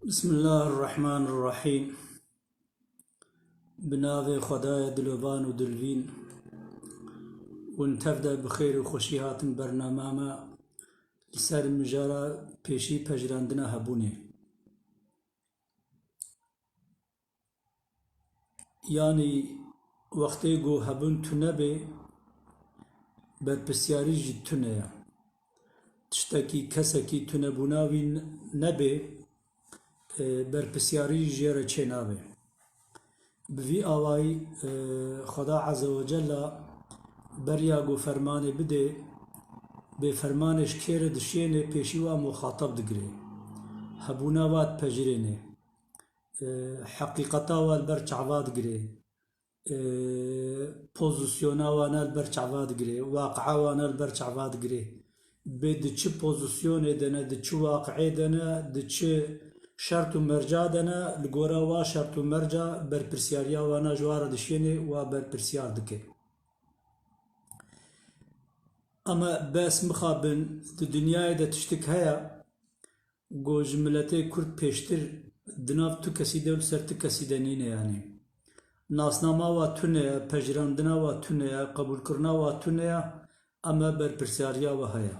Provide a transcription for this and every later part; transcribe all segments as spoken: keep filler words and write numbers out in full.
Bismillahirrahmanirrahîm. Bi navê Xwedayê dilovan û dilvîn. Hûn tev de bi xêr û xweşî hatin bernama me li ser mijara pêşî pejirandina hebûnê. Yanî wextê ku hebûn tune be, berpirsyarî jî tune ye. Tiştekî, kesekî tunebûna wî n-, nebe, e, berpirsyarî jê re çênabe. Bi vî awayî, e, Xweda Azze ve Cella beriya ku fermanê bide, bê fermanê ji kê re dişêne, pêşî wa muxatab digire. Hebûna wa dipejirêne. E, heqîqeta wa li ber çava digire. E, pozisyona wana li ber çava digire, waqia wana li ber çava digire. Bê di çi pozisyonê de ne, di çi waqiê de ne, di çi şert û merca de ne, li gora wa şert û merca berpirsyariya wana ji wa re dişêne, wa berpirsiyar dike. Ama bes mixabin di dinyayê de tiştik heye, ku ji miletê Kurd pêştir di nav tu kesî de û li ser tu kesî de nîne yanî. Nasnama wa tune ye, pejirandina wa tune ye, qebûlkirina wa tune ye, ema berpirsyariya wa heye.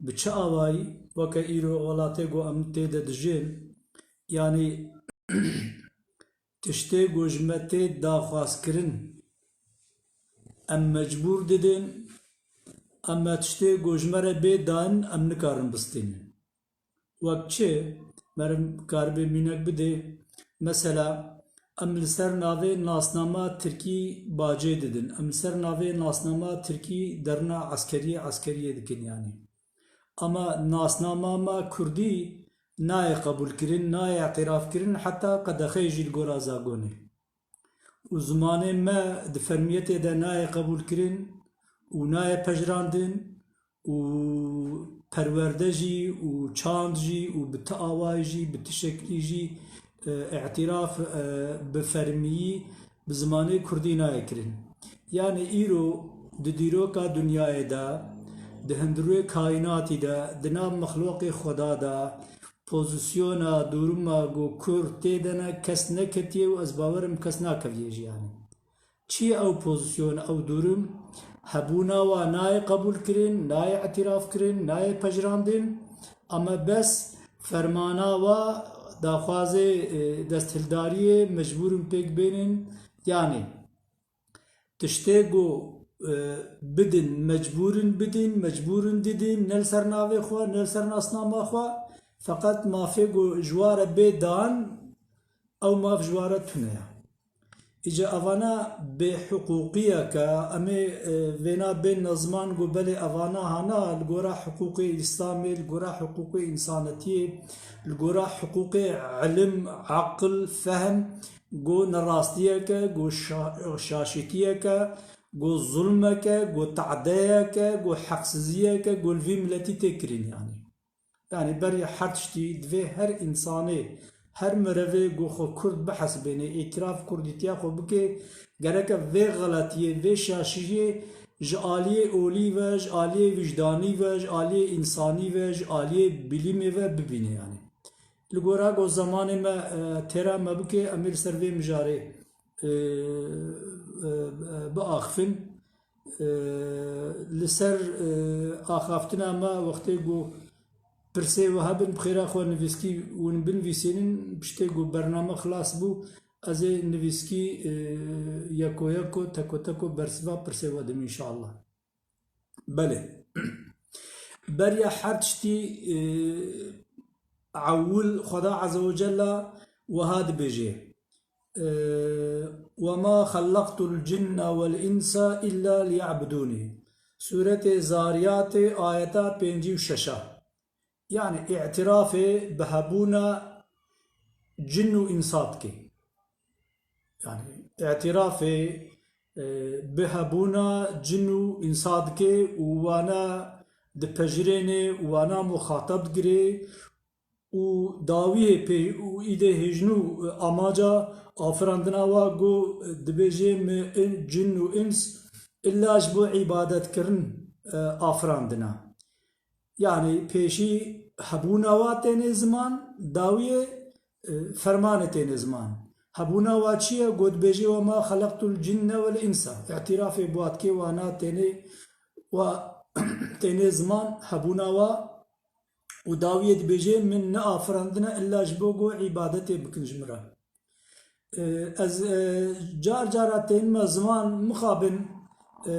Bi çi awayî? Weke îro welatê ku em tê de dijîn, yanî tiştê ku ji me tê daxwazkirin, em mecbûr didin, ema tiştê ku ji me re bê dan, em nikarin bistînin. Wek çi? Meriv karibe mînek bide. Mesela, em li ser navê nasnama tirkî bacê didin. Em li ser navê nasnama tirkî derna eskeriyê, eskeriyê dikin yanî. Ama nasnama me kurdî nayê qebûlkirin, nayê îtirafkirin, heta qedexeyê jî li gora zagonê. Û zimanê me di fermiyetê de nayê qebûlkirin û nayê pejirandin û perwerde jî û çand jî û bi ti awayî jî, bi ti şeklî jî, e, îtiraf, e, bi fermiyî bi zimanê kurdî nayê kirin. Yanî îro di dîroka dinyayê de, di hundirê kaînatî de, di nav mexloqê Xweda de, pozisyona, duruma ku Kurd tê de ne, kes neketiye û ez bawer im kes nakeviye jî yanî. Çi ye ew pozisyon, ew durum? Hebûna wa nayê qebûlkirin, nayê îtirafkirin, nayê pejirandin, ama bes fermana wa daxwazê, e, desthildariyê mecbûr in pêk bênin. Yanî tiştê ku, e, bidin, mecbûr in bidin, mecbûr in didin, ne li ser navê xwe, ne li ser nasnama xwe, feqet mafê ku ji wa re bê dan, ew maf ji wa re tune ye. Îca evana bêhiqûqiyeke, em ê, e, vêna bên ziman ku belê evana hana li gora hiqûqê Îslamê, li gora hiqûqê însanetiyê, li gora hiqûqê ilim, aqil, fehm, ku nerastiyeke, ku şa-, şaşîtiyeke, ku zulmeke, ku tadeyeke, ku heqsiziyeke, ku li vî miletî tê kirin yanî. Yanî beriya her tiştî divê her însanê, her mirevê ku xwe Kurd bihesibêne, îtiraf Kurdîtiya xwe bike, gereke vê xeletiyê, vê şaşiyê ji aliyê olî ve, ji aliyê wijdanî ve, ji aliyê însanî ve, ji aliyê bilîmê ve bibîne yanî. Li gora ku zemanê me, e, têra me bike, em ê li ser vê mijarê, e, e, e, biaxifin. E, li ser, e, axaftina me wextê ku pirsê we hebin, bi xêra xwe nivîskî hûn binivîsînin, piştê ku bername xilas bû, ez ê nivîskî, e, yeko yeko, teko teko bersiva pirsê we dim înşallah. Belê. Beriya her tiştî, e, ewil Xweda Azze ve Cella wiha dibêje, e, "Ve ma xellaqtul cinne vel insa illa liya'budûnî." Sûretê Zariyatê, ayeta pêncî û şeş a. Yanî îtirafê bi hebûna cin û însa dike. Yanî îtirafê, e, bi hebûna cin û însa dike û wana dipejirêne û wana muxatab digire û dawiyê pê û îdê hêjnû, e, amaca afirandina wa ku dibêje me in-, cin û îns illa ji bo îbadetkirin, e, afirandina. Yanî pêşî hebûna wa têne ziman, dawiyê e, fermanê têne ziman. Hebûna wa çi ye? Got dibêje, "Ve ma xeleqtul cinne vel insa." Îtirafê bi wa dike, wana têne, wa têne ziman hebûna wa û dawiyê dibêje, "Min neafirandine illa ji bo ku îbadetê bikin ji min re." E, ez, e, car cara tênime ziman mixabin, e,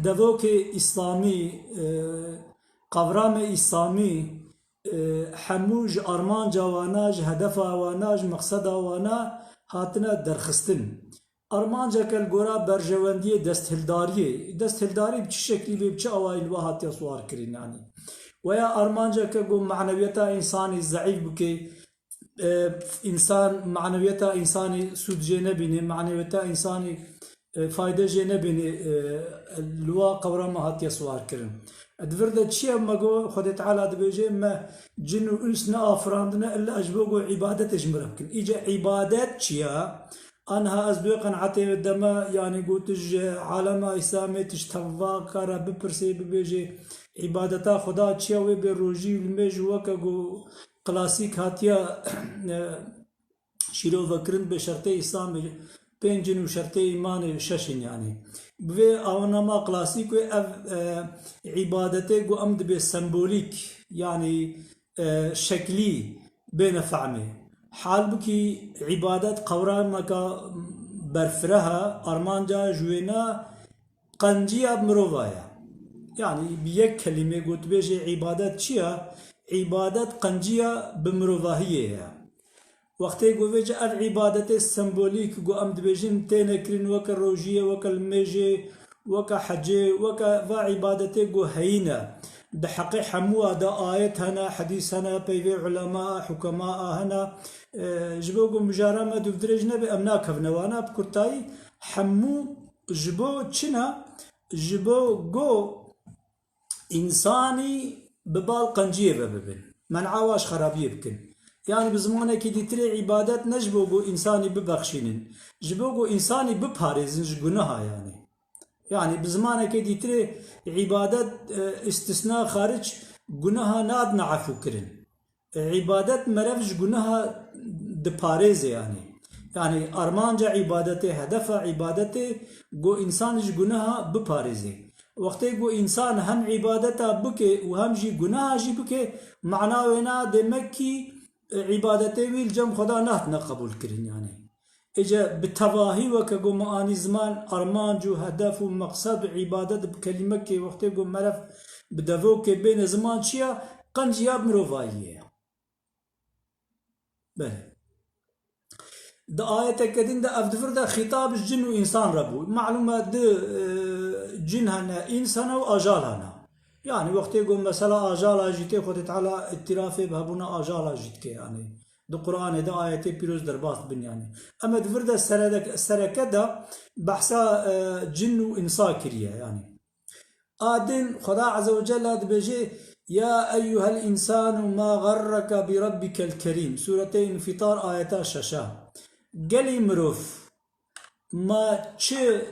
devokê îslamî, e, qavramê îslamî, e, hemû ji armanca wana, ji hedefa wana, ji meqseda wana hatine derxistin. Armanceke li gora berjewendiyê desthildariyê, desthildarî bi çi şeklî bê, bi çi awayî li we hatiye siwar kirin, yanî. Weya armanceke ku manewiyeta însanî zeîf bike, e, însan, manewiyeta însanî sûd jê nebîne, manewiyeta însanî, e, fayde jê nebîne, e, li wa qewrama hatiye siwar kirin. Di vir de çi ye me got? Xwedê Teala dibêje, "Me cin û ins neafirandine illa ji bo ku îbadetê ji min re bikin." Îca îbadet çi ye? Aniha ez duê qenatê de me, yanî got tu ji alema Îslamê tu ji tevaka re bipirsê, bibêjê, îbadeta Xweda çi ye? Wê bê rojî û limêj û weke ku klasîk hatiye, e, şîrove kirin, bê şertê Îslamê pênc in û şertê îmanê şeş in, yanî. Bi vê awanama klasîk wê ev, e, îbadetê ku em dibê sembolîk, yanî, e, şeklî bêne fehmê. Halbukî îbadet qewrameka berfireh e, armanca ji wêna qenciya mirova ye. Yanî bi yek kelîmê got bêjê îbadet çi ye? Îbadet qenciya bi mirovahiyê ye. Wextê ku vêce ev îbadetê sembolîk ku em dibêjin têne kirin weke rojiyê, weke limêjê, weke hecê, weke va îbadetê ku heyî ne. Di heqê hemûa de ayet hene, hedîs hene, peyvê ulema, hukema a hene. E, ji bo ku mijara me dûvdirêj nebe, em nakevine wana. Bi kurtayî, hemû ji bo çi ne? Ji bo ku însanî bi bal qenciyê ve bibin. Men'a wa ji xerabiyê bikin. Yanî bi zimanekî dîtirê îbadet ne ji bo ku însanî bibexşînin. Ji bo ku însanî biparêzin ji guneha yanî. Yanî bi zimanekê dîtirê îbadet, e, îstisna xaric guneha nadine efû kirin. Îbadet merev ji guneha diparêze yanî. Yanî armanca îbadetê, hedefa îbadetê ku însan ji guneha biparêze. Wextê ku însan hem îbadeta bike û hem jî guneha jî bike, mana wê na demek kî, e, îbadetê wî li cem Xweda nehatine qebûl kirin yanî. Êce bi tevahî weke ku me anî ziman, armanc û hedef û meqsed û îbadet bi kelîmekê wextê ku merev bi devokê bêne ziman çi ye? Qenciya mirovayî ye. Belê. Di ayeteke din de ev di vir de xîtab ji cin û însan re bû. Malûm e di, e, cin hene, îns hene û ajal hene. Yanî wextê ku mesela ajala jî tê Xwedê Teala îtirafê bi hebûna ajala jî dike yanî. Di Qur'anê de ayetê pîroz derbas dibin yanî. Em ê di vir de serede-, sereke de behsa, e, cin û însa kiriye yanî. A din Xweda Azze ve Celle dibêje, "Ya eyyuhel insanu ma garreke bi rabbikel kerîm." Sûretê Înfîtar ayeta şeş a. Gelî mirov, ma çi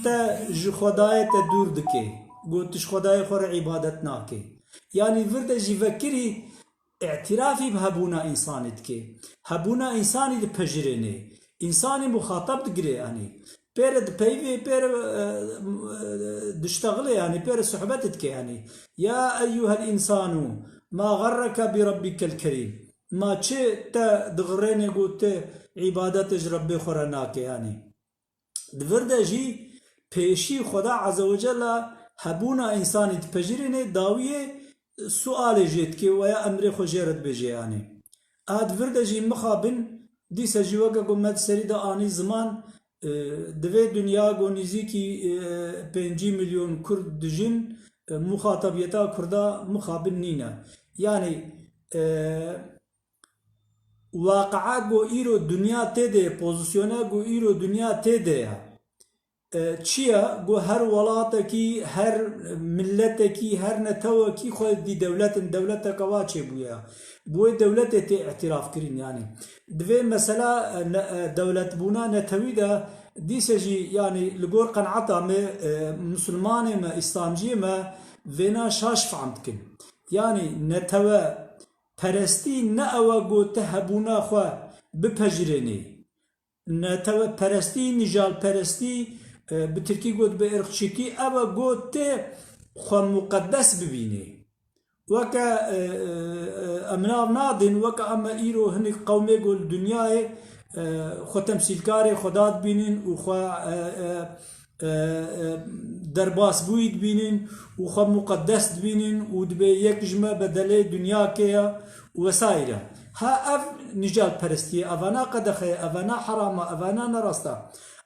te ji Xwedayê te dûr dike, ku tu ji Xwedayê xwe re îbadet nake. Yanî vir de jî vekirî îtirafî bi hebûna însanî dike. Hebûna însanî dipejirêne. Însanî muxatab digire yanî. Pê re dipeyvê, pê re, e, e, diştexile yanî, pê re sohbet dike yanî. Ya eyyuhel însanu ma garreke bi rabbikel kerîm. Ma çi te dixirêne ku tu îbadetê ji Rebbê xwe re nake yanî. Di vir de jî pêşî Xweda Azze ve Celle hebûna însanî dipejirîne, dawiyê sualê jê dike, weya emrê xwe jê re dibêje yanî. A di vir de jî mixabin, dîse jî weke ku me di serî de anî ziman, e, di vê dinya ku nîzîkî, e, pêncî milyon Kurd dijin, e, muxatabiyeta Kurda mixabin nîne. Yanî, e, Waqia ku îro dinya tê de ye, pozisyona ku îro dinya tê de ye, e, çi ye? Ku her welatekî, her miletekî, her netewekî xwe dî dewlet in, dewleteke wa çêbûye. Bi wê dewletê tê îtiraf kirin, yanî. Divê mesela, e, ne-, e, dewletbûna netewî de dîse jî, yanî, li gor qenata me, e, misilmanê me, îslamciyê me vêna şaş fehm dikin. Yanî netewe, Neteweperestî ne ew e ku tu hebûna xwe bipejirênî. Neteweperestî, nîjalperestî, e, bi tirkî got bi ırkçılık, ew e ku tu xwe muqeddes bibînî. Weke, e, e, e, em nav nadin, weke em îro hinek qewmê ku li dinyayê, e, xwe temsîlkarê Xweda dibînin û xwe, e, e, e, e, derbasbûyî dibînin û xwe muqeddes dibînin û dibê yek ji me bedelê dinya kê ye û wesaîre. Ha ev nîjalperestî ye, evana qedexe ye, evana heram e, evana nerast e.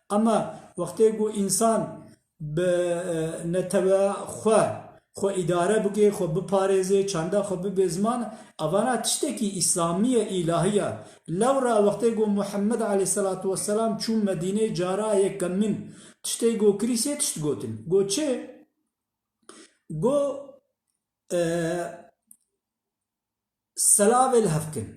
Ama wextê ku însan bi, e, netewe xwe, xwe îdare bike, xwe biparêze, çanda xwe bibe ziman, evana tiştekî îslamî ye, îlahî ye. Lewra wextê ku Muhammed aleyhisselatu vesselam çû Medînê cara yekemîn, tiştê ku kirî sê tişt gotin. Got çi? Got, e, selavê li hev kin.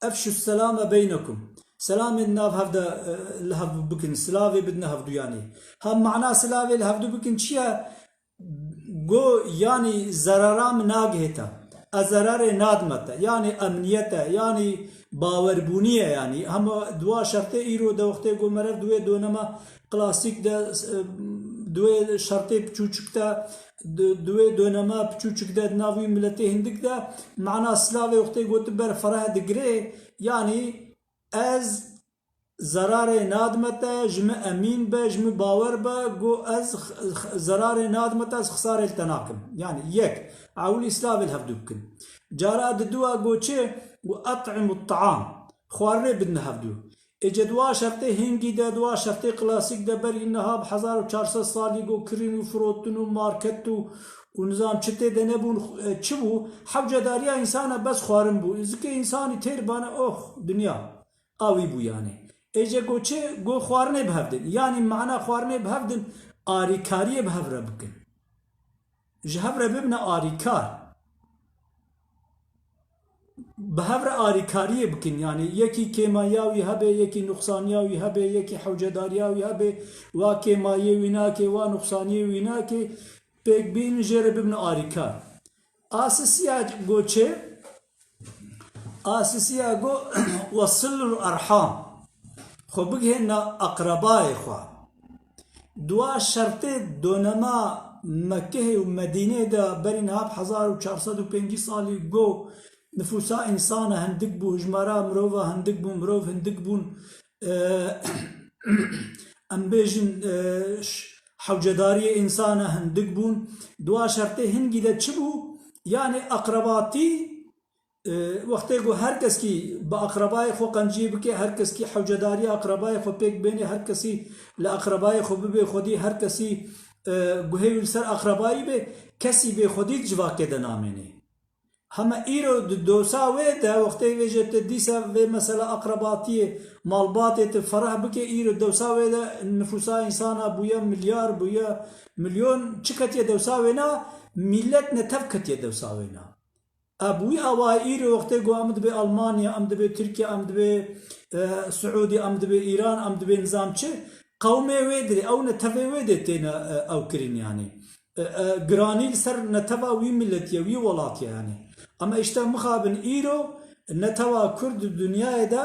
Efşu selame beynekum. Selamê di nav hev de, e, li hev bikin. Silavê bidine hevduyanê. Ha mana silavê li hevdu bikin çi ye? Got, yanî zerara min nagihê te. Ez zerarê nadime te. Yanî emniyet e, yanî bawerbûnî ye yanî. Hema dua şertê îro de wextê got meriv di wê donema klasîk de, e, di wê şertê piçûçik de, di, di wê donema piçûçik de, di nav wî miletê hindik de, mana silavê wextê got tu ber fereh digirê, yanî ez zerarê nadime te, ji min emîn be, ji min bawer be, got ez x-, x-, zerarê nadime te, ez xisarê li te nakim. Yanî yek, ewilî silavê li hevdu bikin. Cara diduwa got çi? Got et'imu ta'am. Xwarinê bidine hevdu. Êce dua şertê hingî de, dua şertê klasîk de berî niha bi hezar û çar sed salî got kirin û firotin û market û, û nizam çi tê de nebûn, e, çi bû? Hewcedariya însana bes xwarin bû. Zikê însanî têr bane, oh, dinya. A wî bû yanî. Êce got çi? Got xwarinê bi hev din. Yanî mana xwarinê bi hev din, arîkariyê bi hev re bikin. Ji hev re bibine arîkar. Bi hev re arîkariyê bikin. Yanî yekî kêmaya wî hebe, yekî nuqsaniya wî hebe, yekî hewcedariya wî hebe, wa kêmayê wî nake, wa nuqsaniyê wî nake, pêk bînin jê re bibine arîkar. A sisiya got çi? A sisiya got, wesilul erham. Xwe bigihêne aqrebayê xwe. Dua şertê donema Mekkehê û Medînê de berî niha bi hezar û çar sed û pêncî salî got nifûsa însana hindik bû, hijmara mirova hindik bû, mirov hindik bûn. E, em bêjin, e, ş-, hewcedariyê însana hindik bûn. Dua şertê hingî de çi bû? Yanî aqrebatî, e, wextê ku her keskî bi aqrebayê xwe qenciyê bike, her keskî hewcedariya aqrebayê xwe pêk bêne, her kesî li aqrebayê xwe bibe xwedî, her kesî, e, guhê wî li ser aqrebayî be, kesî bê xwedî di civakê de namêne. Hema îro di dosa wê de, wextê vê jê tu dîsa vê mesela aqrebatiyê, malbatê tu fereh bike, îro dosa wê de nifûsa însana bûye milyar, bûye milyon, çi ketiye dosa wê na, mîlet netev ketiye dosa wê na. A bi wî awayî îro wextê ku em dibê Almanya, em dibê Tirkiye, em dibê, e, Siûdî, em dibê Îran, em dibê nizam çi, qewmê wê dirê, ew netevê wê dê têne, e, ew kirin yanî. E, e, giranî li ser neteva wî miletiye, wî welatiye yanî. Em îşte mixabin îro netewa Kurd di dinyayê de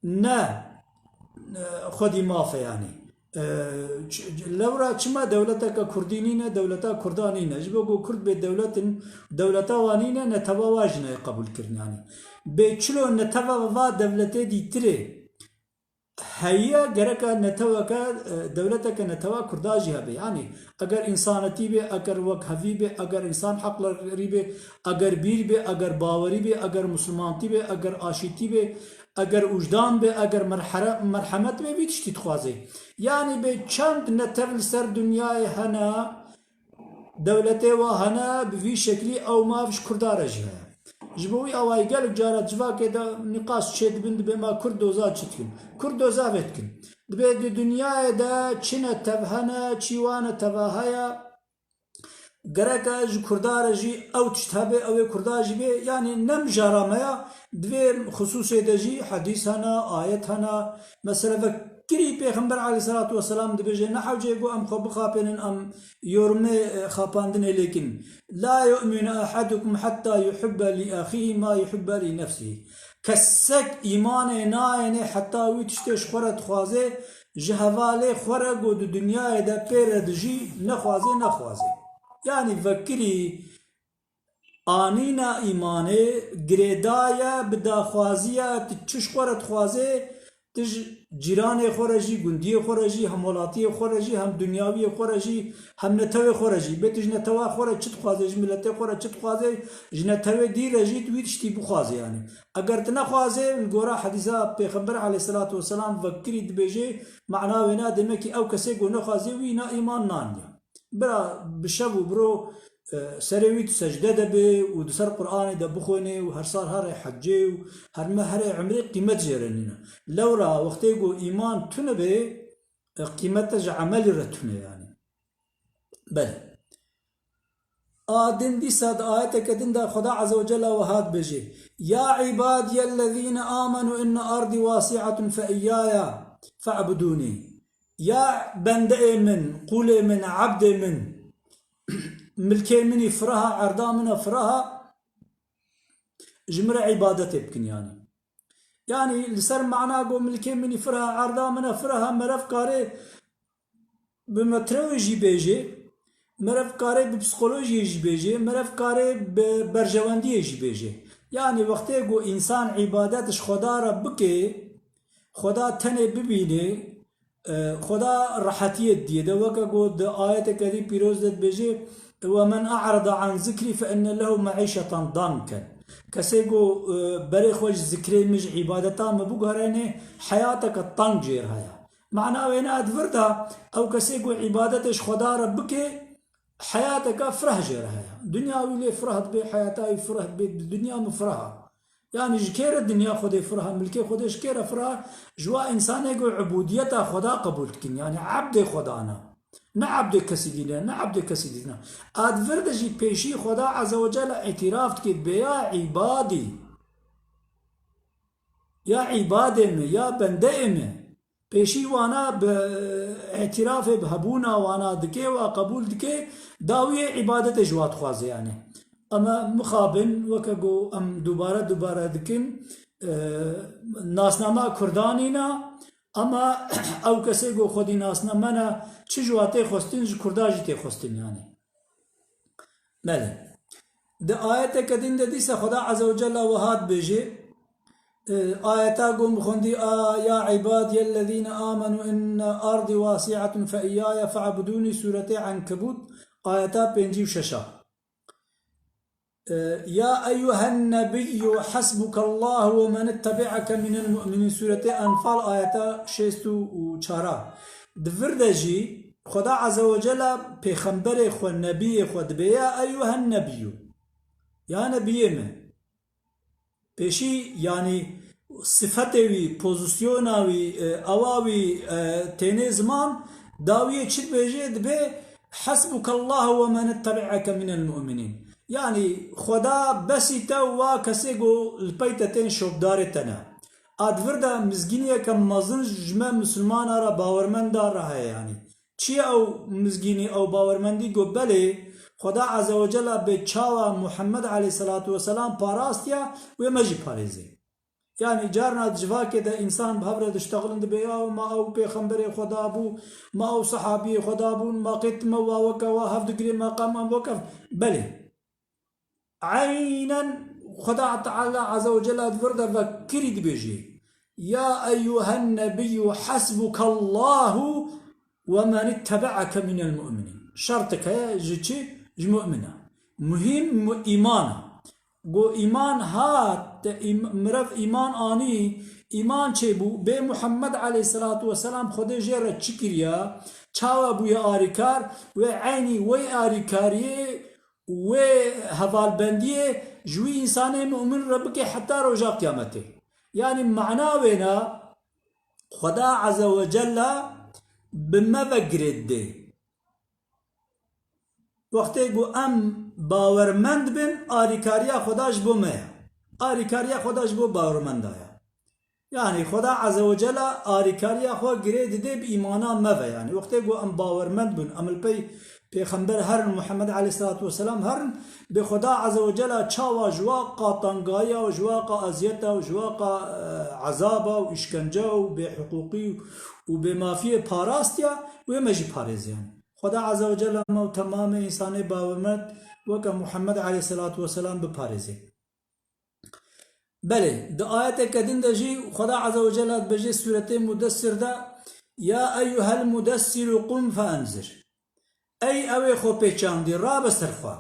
ne, e, xwedî maf e yanî. E, ç-, ç-, lewra çima dewleteke Kurdî nîne, dewleta Kurda nîne? Ji bo ku Kurd bê dewlet in, dewleta wan nîne, netewa wan jî nayê qebûl kirin yanî. Bê çilo neteva va dewletê dîtirê heye, gereka neteweke, e, dewleteke netewa Kurda jî hebe. Yanî eger însanetî bê, eger wekhevî bê, eger însan heqlerî bê, eger bîr bê, eger bawerî bê, eger misilmantî bê, eger aşîtî bê, eger ûjdan bê, eger merhere-, merhemet bê, vî tiştî dixwaze. Yanî bê çend netev li ser dinyayê hene, dewletê wa hene, bi vî şeklî ew mav ji Kurda re jî heye. Ji bo wî awayî gelek cara civakê de nîqaş çêdibin, dibê ma Kurd doza çi dikin? Kurd doza vê dikin. Dibê di dinyayê de çi netev hene, çi wa neteva heye, gereke ji Kurda re jî ew tişt hebe, ew ê Kurda jî bê, yanî ne mijara me ya, di vê xisûsê de jî hedîs hene, ayet hene, mesele vek Kirî Pêxember aleyhissalatu vesselam dibêje, ne hewce ku em xwe bixapênin, em yormê, e, xapandinê lêkin. "La yu'minu ahadukum hatta yuhibbe li axihi ma yuhibbe li nefsihi." Kesek îmanê nayêne heta wî tiştê ji xwe re dixwaze, ji hevalê xwe re ku di dinyayê de pê re dijî, nexwaze, nexwaze. Yanî vekirî anîna îmanê girêdaye bi daxwaziya tu çi ji xwe re dixwazê, tu ji cîranê xwe re jî, gundiyê xwe re jî, hemwelatiyê xwe re jî, hem dinyawiyê xwe re jî, hem netewê xwe re jî. Bê tu ji netewa xwe re çi dixwazê, ji miletê xwe re çi dixwazê, ji netewê dî re jî tu wî tiştî bixwazê yanî. Eger tu nexwazê, li gora hedîsa Pêxember aleyhisselatu vesselam vekirî dibêjê, mana wêna demekî ew kesê ku nexwazê wî na îman naniye. Bira bi şev û biro, e, serê wî di secde de be û di ser Qur'anê de bixwêne û her sal herê hecê û her meh herê emrê qîmet jê re nîne. Lewra wextê ku îman tune be, e, qîmete ji emelî re tune yanî. Belê. A din dîsa di ayeteke din de Xweda Azze ve Celle wiha dibêje, "Ya ibadiyellezîne amenu inne ardî wasi'atun fe iyyaya fe'budûnî." Ya bendeyê min, qûlê min, ebdê min, milkê min î firaha, erda min e firaha, ji min re îbadetê bikin yanî. Yanî li ser mana ku milkê min î firaha, erda min e firaha, meriv kare bi metrewê jî bêje, meriv kare bi psîkolojiyê jî bêje, meriv kare bi berjewendiyê jî bêje. Yanî wextê ku însan îbadet ji Xweda re bike, Xweda tenê bibîne, e, Xweda rehetiyê didiyê de, weke ku di ayeteke dî pîroz de dibêje, "Ve men a'rada an zikrî fe inne lehu me'îşeten danken." Kesê ku, e, berê xwe ji zikrê min, ji îbadeta min biguherêne, heyateke teng jê re heye. Mana wêne di vir de, ew kesê ku îbadetê ji Xweda re bike, heyateke fireh jê re heye. Dinya wî lê fireh dibe, heyata wî fireh dibe, di dinya min fireh e. Yanî ji kê re dinya Xwedê fireh e, milkê Xwedê ji kê re fireh e? Ji wa însanê ku ubûdiyeta Xweda qebûl dikin, yanî ebdê Xweda ne. Ne ebdê kesî dî ne, ne ebdê kesî dî ne. A di vir de jî pêşî Xweda Azze ve Celle îtiraf dike, dibê ya îbadî. Ya îbadê min, ya bendeyê min. Pêşî wana bi îtirafê bi hebûna wana dike, wa qebûl dike, dawiyê îbadetê ji wa dixwaze yanî. Em mixabin, weke ku em dubare dubare dikin, e, nasnama Kurda nîne, ama ew kesê ku xwedî nasname ne, çi ji wa tê xwestin, ji Kurda jî tê xwestin yanî. Belê. Di ayeteke din de dîsa Xweda Azze ve Celle wiha dibêje, e, ayeta ku min xwendî, a, "Ya ibadiyellezîne amenu inne ardî wasi'atun fe iyyaya fe'budûnî", Sûretê Enkebût, ayeta pêncî û şeş a. E, "Ya eyyuhen nebiyyu hasbukallahu ve men ittebi'ake minel mu'minin", Sûretê Enfal, ayeta şêst û çar a. Di vir de jî Xweda Azze ve Celle pêxemberê xwe, nebiyê xwe dibê, "Ya eyyuhen nebiyyu." Ya nebiyê min. Pêşî, yanî, sifetê wî, pozisyona wî, e, ewa wî, e, tênê ziman, dawiyê çi dibêje, dibê, "Hasbukallahu ve men ittebi'eke minel mu'minin." Yanî, Xweda besî te wa kesê ku li pey te tên şopdarê te ne. A di vir de mizgîniyeke mezin ji me misilmana re, bawermenda re heye yanî. Çi ye ew mizgînî, ew bawermendî? Got, belê, Xweda Azze ve Celle bê çawa Muhammed aleyhisselatu vesselam parastiya, wê me jî parêzê. Yanî carna di civakê de însan bi hev re diştexilin, dibê, ya ma ew pêxemberê Xweda bû, ma ew sehabiyê Xweda bûn, ma qêt me wa weke wa hev digirê, ma qam em weke. Belê. Eynen Xweda Teala Azze ve Celle di vir de vekirî dibêjê, "Ya eyyuhen nebiyyu hasbukallahu ve men ittebe'eke minel mu'minin." Şertek heye ji çi? Ji mu'mina. Muhîm mu-, îman e. Go îman hat, te îm-, mirev îman anî, îman çêbû, bê Muhammed aleyhisselatu vesselam Xwedê jê re çi kiriya, çawa bûye arîkar, wê eynî wey arîkariyê wê hevalbendiyê ji wî însanê mu'min re bike heta roja qiyametê. Yanî mana wêna Xweda Azze ve Celle bi me ve girê didê. Wextê ku em bawermend bin, arîkariya Xweda ji bo me ye. Arîkariya Xweda ji bo bawermenda ye. Yani Xweda Azze ve Celle arîkariya xwe girê didê bi îmana me ve yani. Wextê ku em bawermend bûn, em li pey Pêxember herin, Muhammed aleyhissalatu vesselam herin, bi Xweda Azze ve Celle çawa ji wa qa tangayiya û ji wa qa eziyeta û ji wa qa, e, ezaba û îşkence û bêhiqûqî û bêmafiyê parastiya, wê me jî parêziyan. Xweda Azze ve Celle me û temamê însanê bawermend weke Muhammed aleyhissalatu vesselam biparêzê. Belê, di ayeteke din de jî Xweda Azze ve Celle dibêje sûretê Mudessir de, "Ya eyyuhel mudessiru qum feenzir." Ey ew ê xwe pêçandî, rabe ser xwe.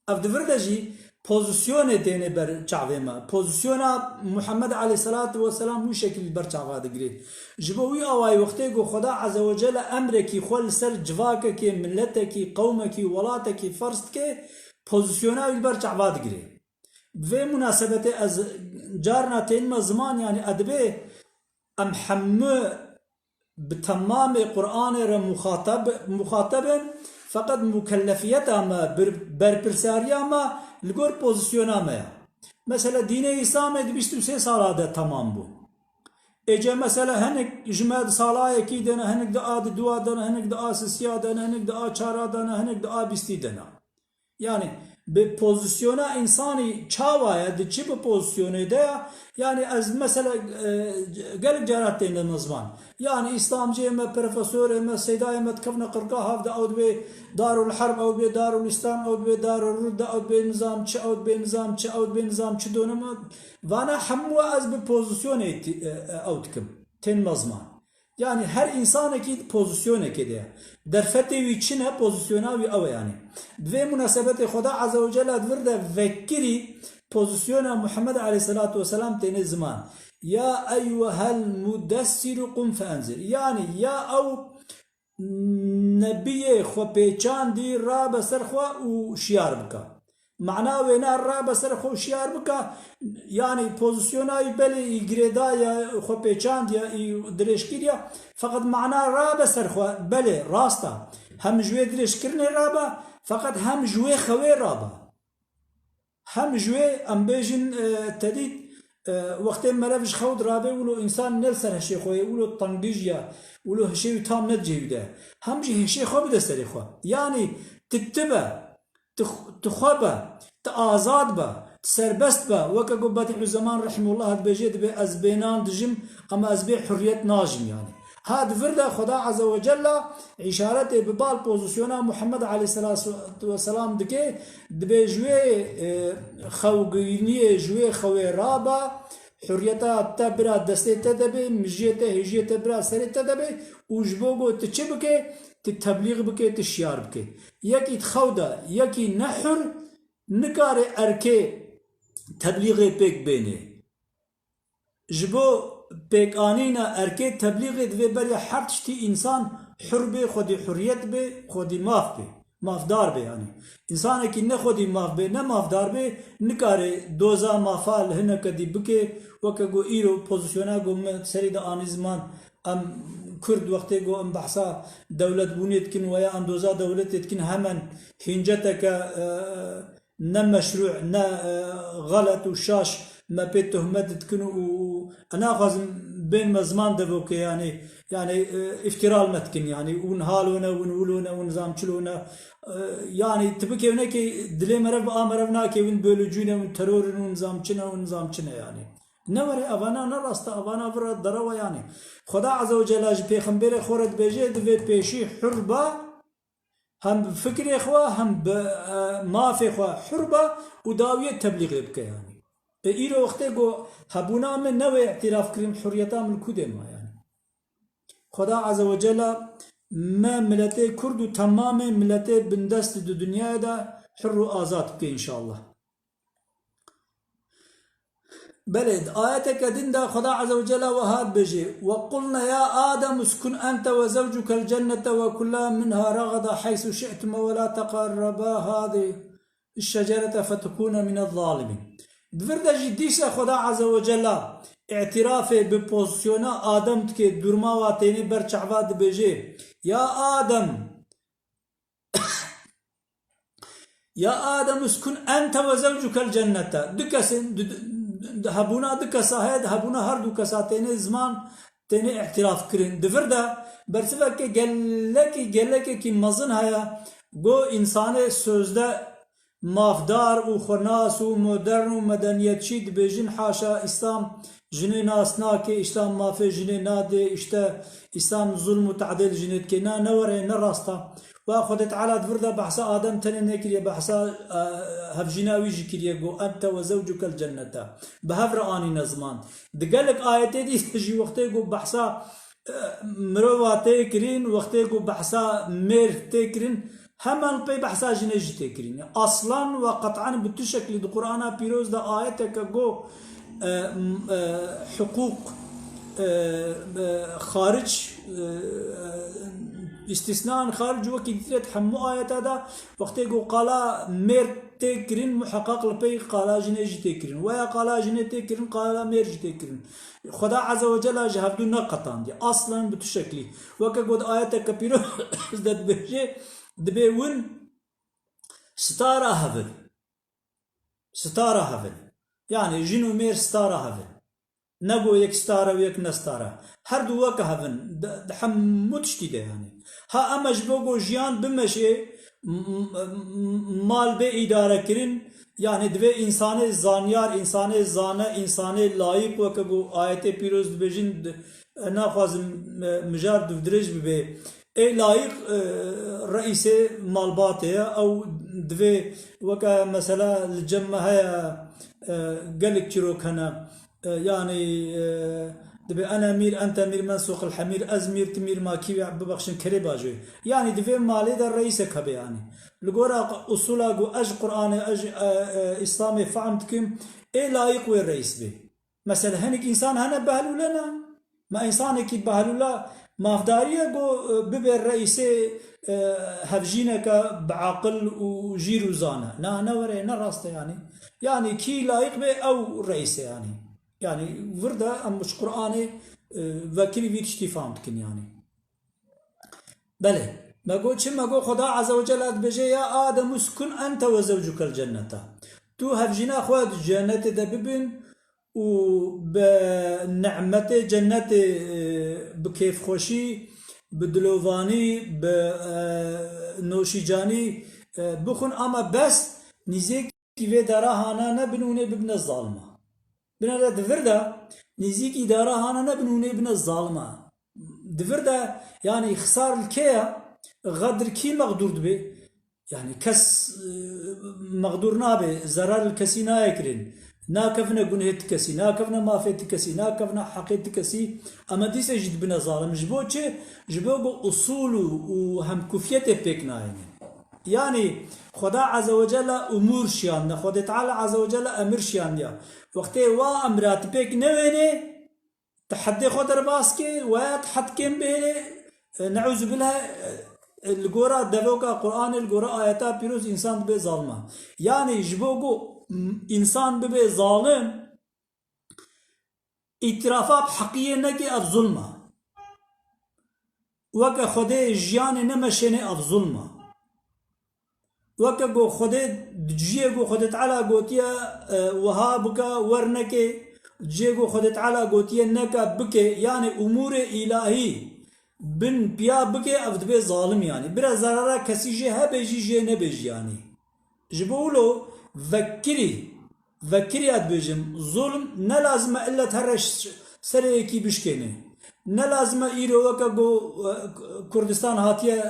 Ev di vir de jî pozisyonê têne ber çavê me. Pozisyona Muhammed aleyhissalatu vesselam wî şekil ber çava digirê. Ji bo wî awayî wextê ku Xweda Azze ve Celle emrekî xwe li ser civakekê, miletekî, qewmekî, welatekî ferz dike, pozisyona wî li ber çava digirê. Bi vê munasebetê ez carna tênime ziman, yanî edibê em hemû bi temamê Qur'anê re muxatab, muxatab in, feqet mukellefiyeta me, bir, berpirsariya me li gor pozisyona me ye. Mesela dînê Îslamê di bîst û sê sala de temam bû. Êce mesela hinek ji me di salayekî de ne, hinek di a di dua de ne, hinek di a sisiya de ne, hinek di a çara de ne, hinek di a bîstî de ne. Yani bi pozisyona insanî çawa ye, di çi bi pozisyonê de ye? Yani ez mesela, e, gelek cara têne min ziman. Yani îslamciyê me, profesorê me, seydayê me dikevne qirka hav de, ew dibê Darul Herb, ew dibê Darul Îslam, ew dibê Darul Rudda, ew dibê nizam çi, ew dibê nizam çi, ew dibê nizam çi done me. Vana hemû ez bi pozisyonê tî-, e, e, ew dikim. Tên me ziman. Yani her insanekî di pozisyonekê de ye. Derfetê wî çi ne, pozisyona wî ew e yani. Bi vê munasebetê Xweda Azze ve Celle di vir de vekirî pozisyona Muhammed aleyhissalatu vesselam têne ziman. Ya eyyuhel mudessiru qum feenzir. Yani ya ew nebiyê xwe pêçandî rabe ser xwe û şiyar bike. Mana wêna rabe ser xwe û şiyar bike, yani pozisyona wî belê î girêdaye, xwe pêçandiye, î dirêjkiriye, feqet mana rabe ser xwe, belê rast e. Hem ji wê dirêjkirinê rabe, feqet hem ji wê xewê rabe. Hem ji wê em bêjin, e, te dît, e, wextê merev ji xew dirabe, wilo însan ne li ser hişê xwe ye, wilo tengî jî ye, wilo hişê wî tam ne di cihê wî de. Hem jî hişê xwe bide serê xwe. Yanî tu, tu be, tu, tu xwe be, tu azad be, tu serbest be. Weke ku Bedîuzzeman Rehimullah dibêje, dibê ez bê nan dijim, ama ez bê hurriyet najim yani. Ha di vir de Xweda Azze ve Celle îşaretê bi bal pozisyona Muhammed aleyhisselatu vesselam dike, dibê ji wê, e, xewgirîniyê, ji wê xewê rabe, hurriyeta te bira destê te de be, mijiyê te, hêjiyê te bira serê te de be û ji bo ku tu çi bike, tu teblîx bike, tu şiyar bike. Yekî di xew de, yekî nehur nikare erkê teblîxê pêk bênê. Ji bo pêkanîna erkê teblîxê divê beriya her tiştî însan hur bê, xwedî hurriyet bê, xwedî maf bê, mafdar bê yanî. Însanekî ne xwedî maf bê, ne mafdar bê, nikare doza mafa li hineke dî bike, weke ku îro pozisyona ku min serî de anî ziman, em Kurd wextê ku em behsa dewletbûnê dikin, weya em doza dewletê dikin, hemen hînceteke, e, ne meşrû, ne, e, xelet û şaş me pê tohmet dikin û, û, û naxwazim bên me ziman devokê, yanî, yanî, e, îftira li me dikin, yanî, hûn halo ne, hûn wilo ne, hûn nizam çilo ne. E, yanî, tu bikê nekê, dilê merev bi a merev nake, hûn bölücü ne, hûn teror in, hûn nizam çi ne, hûn nizam çi ne, yanî. Ne were, evana ne rast e, evana vira derewa, yanî. Xweda Azze ve Celle ji pêxemberê xwe re dibêje, divê pêşî hur be, hem bi fikrê xwe, hem bi, e, mafê xwe hur be û dawiyê teblîxê bike, yanî. E, îro wextê ku hebûna min ne wê îtiraf kirin, hurriyeta min li ku dê ma, yanî. Xweda Azze ve Celle me miletê Kurd û temamê miletê bindest di dinyayê de hur û azad bike înşallah. Belê, di ayeteke din de Xweda Azze ve Celle wiha dibêje, "Ve qulna ya Adem uskun ente ve zewcukel cennete ve kula minha ragada heysu şi'tuma ve la teqarreba hadi şecerete fetekuna minez zalimin." Di vir de jî dîsa Xweda Azze ve Celle îtirafê bi pozisyona Adem dike, durma wa têne ber çava dibêje, "Ya Adem, ya Adem uskun ente ve zewcukel cennete." Du kesên, du, du, hebûna du kesa heye, hebûna her du kesa têne ziman, têne îtiraf kirin. Di vir de bersiveke gelekî, gelekekî mezin heye, go însanê sözde mafdar û xwenas û modern û medeniyetçî dibêjin, haşa, Îslam jinê nas nake, Îslam mafê jinê nade, îşte Îslam zulm û tadê li jinê dike. Na, ne were, ne rast e. Wa Xwedê Teala di vir de behsa Adem tenê nekiriye, behsa, e, hevjîna wî jî kiriye, got, "Ente ve zewcukel cennete." Bi hev re anîne ziman. Di gelek ayetê dî jî wextê ku behsa, e, mirova tê kirin, wextê ku behsa mêr tê kirin, hemen pê behsa jinê jî tê kirin. Aslan ve qet'an bi tu şeklî di Qur'ana Pîroz de ayeteke ku, e, m-, e, hiqûq, e, e, xaric, e, e, îstîsnan xaric wekî dîtir e di hemû ayeta de, wextê ku qala mêr tê kirin, muheqeq li pey qala jinê jî tê kirin. Weya qala jinê tê kirin, qala mêr jî tê kirin. Xweda Azze ve Cella ji hevdû neqetandiye. Aslan bi tu şeklî. Weke got ayeteke pîroz de dibêje, dibê win stara hev in. Stara hev in. Yani jin û mêr stara hev in. Ne got yek star e û yek ne star e. Her du weke hev in. Di, di hemû tiştî de yani. Ha em e ji bo ku jiyan bimeşê, m-, m-, m-, mal bê îdare kirin, yani divê însanê zanyar, însanê zane, însanê layîq weke ku ayetê pîroz dibêjin, di, naxwazim, e, mijar dûvdirêj bibe. Ê layîq, e, reîsê malbatê ye. Ew divê weke mesela li cem me heye, e, gelek çîrok hene. E, yani, e, dibê ene mîr, ente mîr, men sûqil hemîr, ez mîr, ti mîr, ma kî wê bibexşin kerê bajoyê. Yani divê malê de reîsek hebe yani. Li gora usula ku ez ji Qur'anê, ez ji, e, e, Îslamê fehm dikim, ê layîq wê reîs bê. Mesela hinek însan hene behlûle ne. Me însanekî behlûla mafdarî ye ku, e, bibe reîsê, e, hevjîneke bi aqil û jîr û zane. Na, ne were, ne rast e yani. Yani kî layîq be ew reîs e yani. Yani vir de em ji Qur'anê, e, vekirî vî tiştî fam dikin yani. Belê. Me got çi? Me got Xweda Azze ve Celle dibêje, "Ya Adem uskun ente ve zewcukel cenneta." Tu hevjîna xwe di cennetê de bibin û bi nimetê cennetê, e, bi kêfxweşî, bi dilovanî, bi, e, noşîcanî, e, bixwin, ama bes nîzêkî vê dara hana nebin û nê bibine zalima. Binêre di vir de nîzîkî dara hana nebin û nê bine zalima. Di vir de, yani, xisar li kê ye, xedir kî mexdûr dibe? Yani kes, e, mexdûr nabe, zerar li kesî nayê kirin. Nakevine gunhê ti kesî, nakevine mafê ti kesî, nakevine heqê ti kesî. Ama dîse jî dibine zalim. Ji bo çi? Ji bo ku usul û, û hemkufiyetê pêk nayêne. Yani Xweda Azze ve Celle umûr şiyandine, Xwedê Teala Azze ve Celle emir şiyandiya. Wextê wa emra ti pêk newênê, ti heddê xwe derbas kê, weya ti hed kêm bihêlê, e, neûzubillah, e, li gora devoka Qur'anê, li gora ayeta pîroz însan dibe zalima. Yani ji bo ku, m-, însan bibe zalim, îtirafa bi heqiyê neke, ev zulm e. Weke Xwedê jiyanê nemeşêne, ev zulm e. Weke ku Xwedê, ciyê ku Xwedê Teala gotiye, e, wiha bike, wer neke, ciyê ku Xwedê Teala gotiye neke, bike, yani umûrê îlahî bin piya bike, ev dibe zalim yani. Bira zerara kesî jê hebe jî, jê nebe jî yani. Ji bo wilo vekirî, vekirî ya dibêjim, zulm ne lazim e illet here ş-, serê yekî bişkêne. Ne lazim e îro weke ku, e, Kurdistan hatiye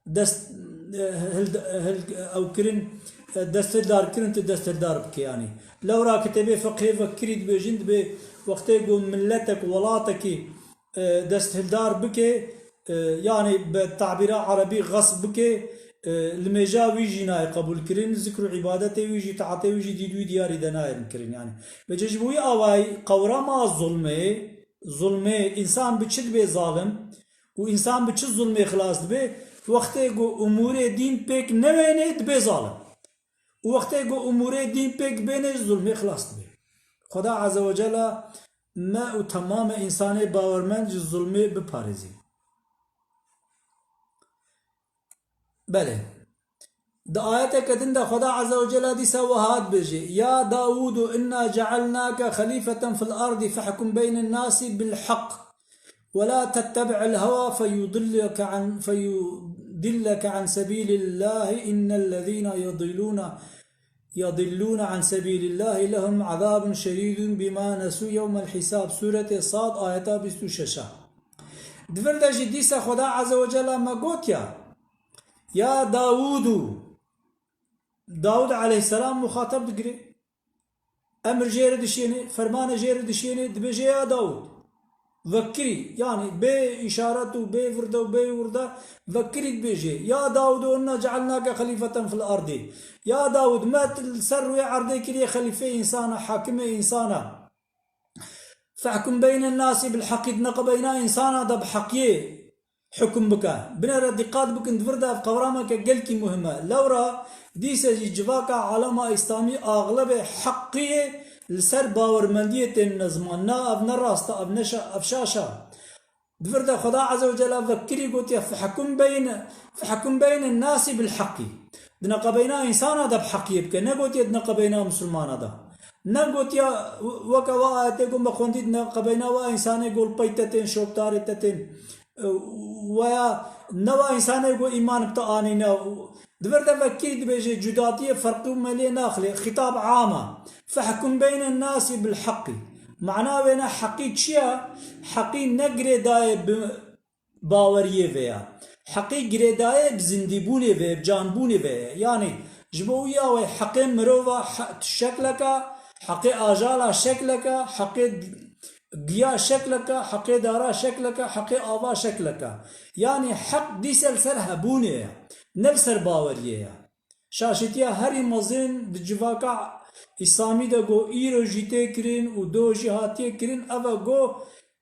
dest, e, hil, hil, ew kirin, e, desthildar kirin, tu desthildar bike yani. Lewra kitêbê fiqhê vekirî dibêjin, dibê wextê ku miletek, welatekî, e, desthildar bike, e, yani bi tabîra erebî xesb bike, e, limêja wî jî nayê qebûl kirin, zikr û îbadetê wî jî, taetê wî jî dîd wî diyarî de nayên kirin yani. Vêce ji bo wî awayî qewrama zulmê, zulmê, însan bi çi dibe zalim û însan bi çi zulmê xilas dibe? Wextê ku umûrê dîn pêk newênê dibe zalim. Û wextê ku umûrê dîn pêk bêne, ji zulmê xilas dibe. Xweda Azze ve Celle me û temamê însanê bawermend ji zulmê biparêzî. Belê. Di ayeteke din de Xweda Azze ve Celle dîsa wiha dibêje, "Ya Dawûdu, inna cealnake xelîfeten fil ardî fehkum beynen nasî bil heq, ve la tettebi'il hewa feyudilleke an, feyudilleke an sebîlillâhi, innellezîne yedillûne, yedillûne an sebîlillâhi lehum azabun şedîdun bima nesû yewmel hisab." Sûretê Sad, ayeta bîst û şeş. Di vir de jî dîsa Xweda Azze ve Celle me gotiya, "Ya Dawûdu." Dawûd aleyhisselam muxatab digire. Emir jê re dişêne, fermane jê re dişêne, dibêje, "Ya Dawûd, vekirî." Yanî bê îşaret û bê virde û bê wirde vekirî dibêje, "Ya Dawûd, inna cealnake xelîfeten fil ardî." Ya Dawûd, me li ser rûyê erdê kiriye xelîfeyê însana, hakimê însana. "Fehkum beynen nasî bil heqî", di neqebeyna însana de bi heqiyê hukum bike. Binêre dîqat bikin, di vir de ev qewrameke gelkî muhim e. Lewra dîse jî civaka alema îslamî axlebê heqiyê li ser bawermendiyê tên ne ziman. Na, ev ne rast e, ev ne şa-, ev şaş e. Di vir de Xweda Azze ve Celle vekirî gotiye, "Fehkum beyne, fehkum beyne nasî bil heqî." Di neqebeyna însana de bi heqiyê bike. Negotiye di neqebeyna misilmana de. Negotiye weke wa ayetê ku me xwendî di neqebeyna wa însanê ku li pey te tên, şopdarê te tên. Weya ne wa însanê ku îman bi te anîne. Di vir de vekirî dibêje, cudatiyê ferqî û me lê naxilê. Xîtab am e. "Fehkum beyne nasî bil heqî." Mana wê ne heqî çi ye? Heqî ne girêdayê bi baweriyê ve ye. Heqî girêdayê bi zindîbûnê ve, bi canbûnê ve ye. Yanî ji bo wî awayî heqê mirova he-, şekleke, heqê ajala şekleke, heqê giya şekleke, heqê dara şekleke, heqê ava şekleke. Yanî heq dîse li ser hebûnê ye, ne li ser baweriyê ye. Şaşîtiya herî mezin di civaka îslamî de ku îro jî tê kirin û do jî hatiye kirin, ev e ku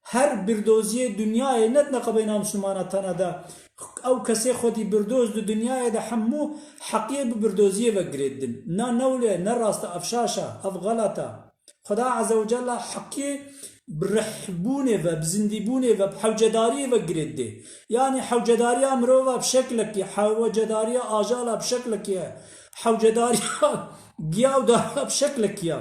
her birdoziyê dinyayê, ne di neqebeyna misilmana tena de, ew kesê xwedî birdoz di dinyayê de hemû heqiyê bi birdoziyê ve girêdin. Na ne wile, ne rast e, ev şaş e, ev xelet e. Xweda Azze ve Celle heqiyê bi rihbûnê ve, bi zindîbûnê ve, bi hewcedariyê ve girêdê. Yanî hewcedariya mirova bi şeklekî, hewcedariya ajala bi şeklekî ye. Hewcedariya giya û dara bi şeklekî ye.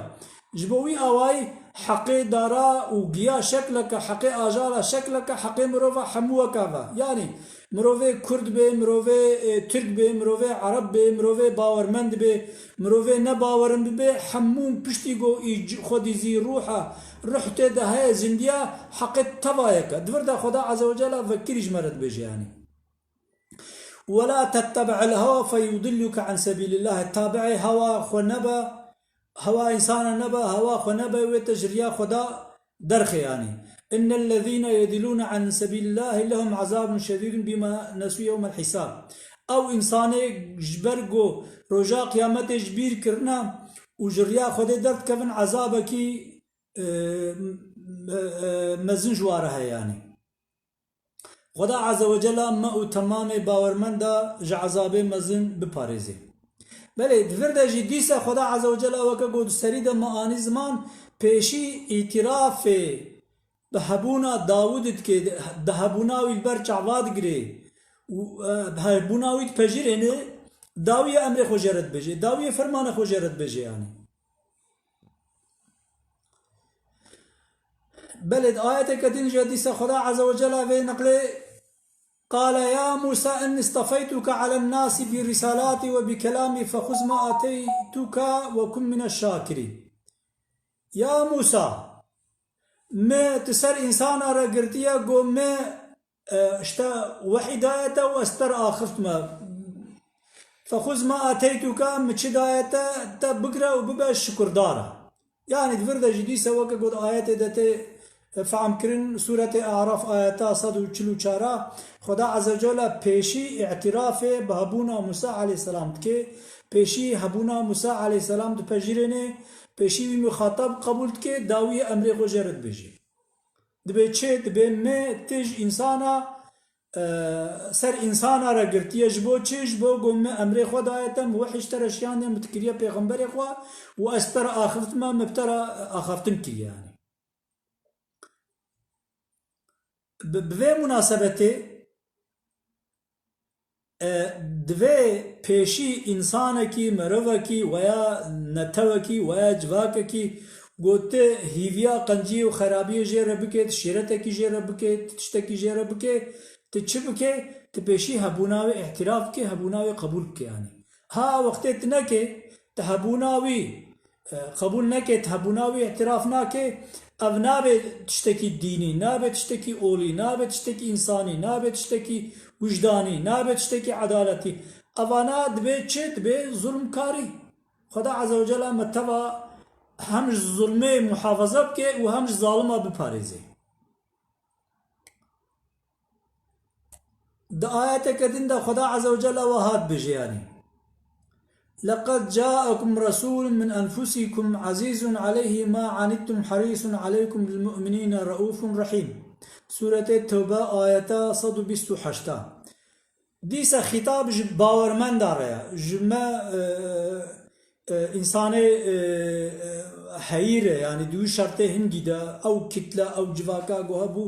Ji bo wî awayî heqê dara û giya şekleke, heqê ajala şekleke, heqê mirova hemû weke ve. Yanî mirovê Kurd bê, mirovê, e, Tirk bê, mirovê Ereb bê, mirovê bawermend bê, mirovê nebawerin bibe, hemûn piştî ku î c-, xwedî zî ruh e, ruh tê de heye, zindiya heqê teva yeke. Di vir de Xweda Azze ve Celle vekirî ji me re dibêje yanî. "Ve la tettebi'il hewa feyudilluke an sebîlillâhi." Tabi'ê hewa xwe nebe, hewa însana nebe, hewa xwe nebe, wê te ji riya Xweda derxe yanî. "Innellezîne yedilûne an sebîlillâhi lehum azabun şedîdun bima nesû yewmel hisab." Ew însanê ji ber ku roja qiyametê ji bîr kirine û ji riya Xwedê derdikevin, ezabekî, e, me-, e, mezin ji wa re heye yanî. Xweda Azze ve Celle me û temamê bawermenda ji ezabê mezin biparêze. Belê, di vir de jî dîse Xweda Azze ve Celle weke ku di serî de me anî ziman, pêşî îtirafê bi hebûna Dawûdê dike, di hebûna wî li ber çava digire û, e, bi hebûna wî dipejirêne, dawiyê emrê xwe jê re dibêje, dawiyê fermana xwe jê re dibêje yanî. Belê, di ayeteke din jî dîsa Xweda Azze ve Celle vê neqlê, "Qale ya Musa inni istefeytuke alen nasi bi risalati ve bi kelami fexuz ma ateytuke ve kun mine şakirîn." Ya Musa, me tu ser însana re girtiye, go me e, işte wehî daye te û ez te re axiftime. Fexuz ma ateytuke, min çi daye te, te bigire û bibe şukurdar e. Yanî di vir de jî dîse weke got ayetê de tê, e, fehm kirin, Sûretê Araf ayeta sed û çil û çar a, Xweda Azze ve Celle pêşî îtirafê bi hebûna Musa aleyhisselam dike, pêşî hebûna Musa aleyhisselam dipejirêne, pêşî wî muxatab qebûl dike, dawiyê emrê xwe jê re dibêje. Dibê çi? Dibê me tê ji însana, e, ser însana re girtiye. Ji bo çi? Ji bo ku me emrê xwe daye te, me wehî ji te re şiyandin, me tu kiriye pêxemberê xwe û ez te re axifitime, me bi te re axaftin kiriye yanî. Bi, bi vê munasebetê E, divê pêşî însanekî, mirovekî, weya netewekî, weya civakekî ku tu hîviya qenciyê û xerabiyê jê re bike, tu şîretekî jê re bike, tu tiştekî jê re bike, tu çi bike, tu pêşî hebûna wê îtîraf bike, hebûna wê qebûl bike yanî. Ha wextê tu neke, tu hebûna wî, e, qebûl neke, tu hebûna wî îtîraf nake, ev nabe tiştekî dînî, nabe tiştekî olî, nabe tiştekî însanî, nabe tiştekî wijdanî, nabe tiştekî edaletî. Evana dibe çi? Dibe zulmkarî. Xweda Azze ve Celle me teva hem ji zulmê muhafaza bike û hem ji zalima biparêze. Di ayeteke din de Xweda Azze ve Celle wiha dibêje, yanî, "لقد جاءكم رسول من أنفسكم عزيز عليه ما عنتم حريص عليكم بالمؤمنين رءوف رحيم." Sûretê Tewbe, ayeta sed û bîst û heşt. Dîsa xîtab ji bawermenda re ye, ji me, e, e, însanê, e, e, heyî re, yanî di wî şertê hingî de ew kitle, ew civaka ku hebû,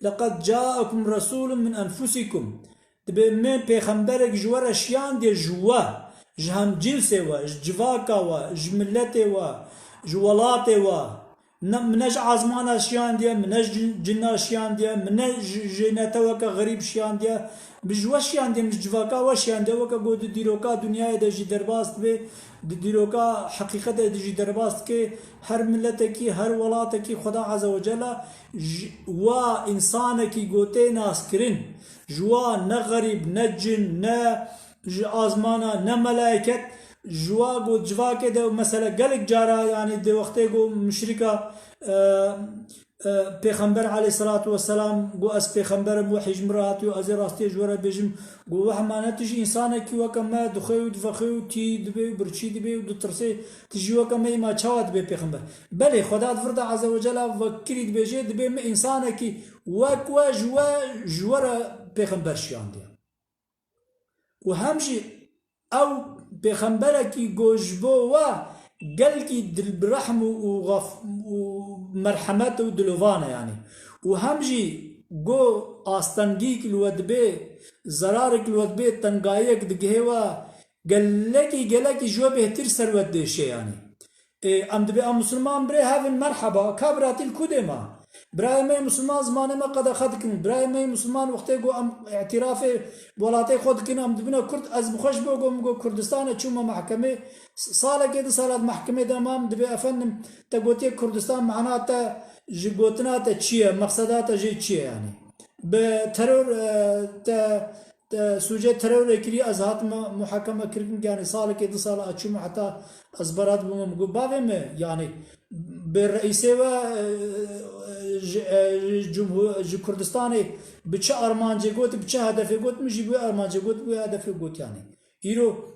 "لقد جاءكم رسول من أنفسكم." Dibê min pêxemberek ji we re şiyandiye, ji we, ji hemcînsê we, ji civaka we, ji miletê we, ji welatê we. Ne, min ne ji azmana şiyandiye, min ne ji cin-, cinna şiyandiye, min ne ji, ji neteweke xerîb şiyandiye, min ji we şiyandiye, min ji civaka we şiyandiye, weke ku di dîroka dinyayê de jî derbas dibe, di dîroka heqîqetê de jî derbas dike, her miletekî, her welatekî Xweda Azze ve Celle ji wa însanekî ku tê naskirin, ji wa ne xerîb, ne cin, ne ji azmana, ne melaiket, ji wa ku civakê de, mesela, gelek cara, yanî di wextê ku muşrika, e, e, Pêxember aleyhisselatu vesselam got, "Ez pêxember im, wehî ji min re hatiyo, ez ê rastiyê ji we re bêjim." Got, "Weh mane, tu jî însanekî weke me, dixwe û divexwe û tî dibe û birçî dibe û ditirsê, tu jî weke me yî, ma çawa dibe pêxember?" Belê, Xweda di vir de Azze ve Celle vekirî dibêje, dibê min însanekî wek we ji we, ji we re pêxember şiyandiye. Û hem jî ew pêxemberekî ku ji bo we gelkî dilbirehm û, û xef-, û merhemet û dilovan e, yanî. Û hem jî ku astengîk li we dibe, zerarek li we dibe, tengayiyek digihê we, gelekî, gelekî ji we bêhtir ser we dêşe, yanî. Ê, em dibê em musulman birê hev in, merheba, ka biratî li ku dê ma? Birayê me yê musulman zimanê me qedexe dikin. Birayê me yê musulman wextê ku em îtirafê welatê xwe dikin, em dibine Kurd, ez bi xwe ji bo ku min got Kurdistan e, çûme mehkemê, s-, salekê di sala di mehkemê de mam, dibê efendim, te gotiye Kurdistan, mana te ji gotina te çi ye, meqseda te jê çi ye yanî? Bi teror, e, te Te sûcê terorê kirî, ez hatime muhakeme kirin, yanî salekê du sala ez çûme heta ez berat bûme, min got, bavê min, yanî bi reîsê we, e, ji, e, ji cumhur, ji Kurdistanê bi çi armancê got, bi çi hedefê got, min jî bi wê armancê got, bi wê hedefê got, yanî. Îro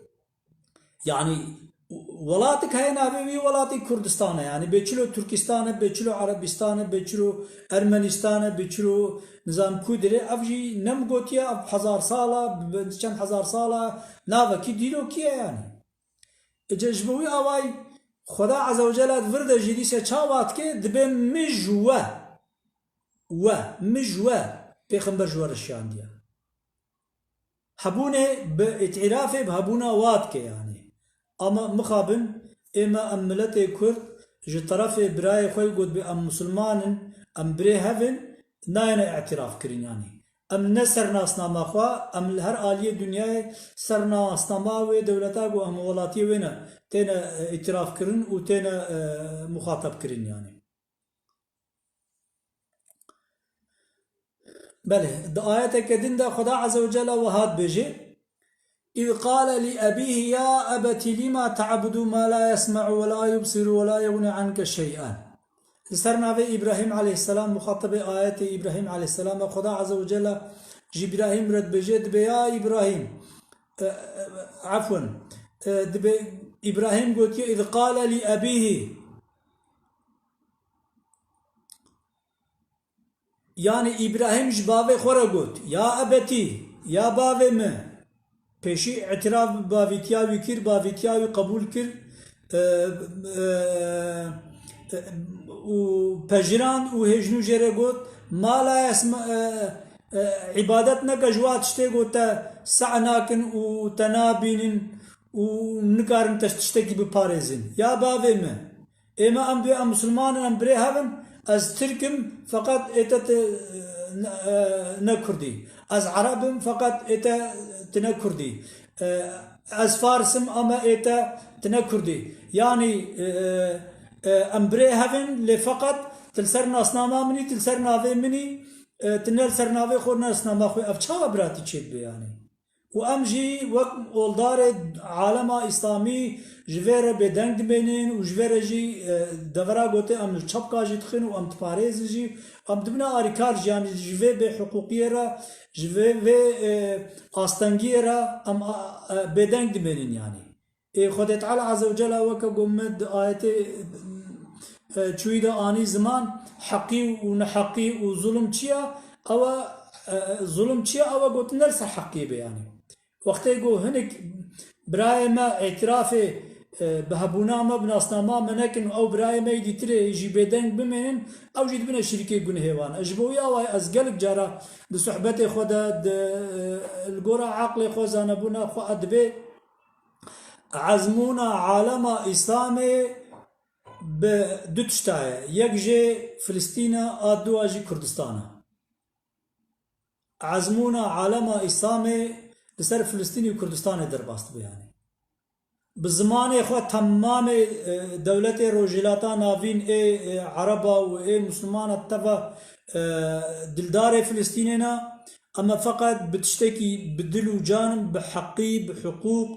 Yanî, welatik heye navê wî welatî Kurdistan e. Yanî, bê çilo Tirkistan e, bê çilo Erebistan e, bê çilo Ermenistan e, bê çilo nizam ku dirê. Ev jî ne min gotiye, ev hezar sal e, bi çend hezar sal e, navekî dîrokî ye yanî. Ece ji bo wî awayî Xweda Azze ve Celle di vir de jî dîse çawa dike, dibê min ji we, we, min ji we, pêxember ji we re şiyandiye. Hebûnê bi îtirafê bi hebûna wa dike, yanî. Ama mixabin, ê me, em miletê Kurd ji terefê birayê xwe got bê em musulman in, em birê hev in, nayêne îtiraf kirin, yanî. Em ne ser nasnama xwe, em li her aliyê dinyayê ser nasnama wê dewleta ku em welatiyê wê ne, têne, e, îtiraf kirin û têne, e, muxatab kirin, yanî. Belê, di ayeteke din de Xweda Azze ve Celle wiha dibêje, "إذ قال لأبيه يا أبت لم تعبد ما لا يسمع ولا يبصر ولا يغني عنك شيئا." Li ser navê Îbrahîm aleyhisselam, muxatebê ayetê Îbrahîm aleyhisselam e, Xweda Azze ve Celle ji Îbrahîm re dibêje, dibê, "Ya Îbrahîm", e, e, efwen, e, dibê, Îbrahîm gotiye, "إذ قال لأبيه." Yanî Îbrahîm ji bavê xwe re got, "Ya ebetî, ya bavê min." Pêşî îtiraf bi bavîtiya wî kir, bavîtiya wî qebûl kir, e, e, e, û pejirand û hêj nû jê re got, "Ma la yesma-, e, e, îbadet neke ji wa tiştê ku te seh nakin û te nabînin û nikarin te tiştekî biparêzin. Ya bavê min, ê me em dê em misilman in, em birê hev in, ez Tirk im, feqet ê te ti, ne, e, ne Kurdî. Ez Ereb im, feqet ê te ti ne Kurdî. E, ez Fars im, ama ê te ti ne Kurdî. Yanî, e, e, em birê hev in, lê feqet ti li ser nasnama min î, ti li ser navê min î, e, ti ne li ser navê xwe, ne li ser nasnama xwe. Ev çawa biratî çêdibe yanî? Û em jî wek oldarê alema Îslamî ji vê re bêdeng dimênin û ji vê re jî, e, devera gotê em li çepka jî dixin û em diparêzin jî. Em dibine alîkar jî, yanî ji vê bêhiqûqiyê re, ji vê, vê, e, astengiyê re em, a, e, bêdeng dimênin yanî. Ê Xwedê Teala Azze ve Celle weke ku me di ayetê, e, çûyî de anî ziman, heqî û neheqî û zulm çi ye? Ew e, e, zulm çi ye? Ew e gotin ne li ser heqiyê be yanî. Wextê ku hinek birayê me îtirafê, e, bi hebûna me, bi nasnama me nekin, ew birayê me yê dîtirê jî bêdeng bimênin, ew jî dibine şirîkê gunehê wan. Ji bo wî awayî ez gelek cara di sohbetê xwe de, di, e, li gora aqlê xwe, zanebûna xwe dibê, ezmûna alema Îslamê bi du tişta ye. Yek jê Filistîn e, a dua jî Kurdistan e. Ezmûna alema Îslamê li ser Filistînî û Kurdistanê derbas dibe yanî. Bi zimanê xwe temamê, e, dewletê Rojhilata Navîn ê, e, Ereba û ê Misilmana teva, e, dildarê Filistînê ne. Em e feqet bi tiştekî bi dil û can, bi heqî, bi hiqûq,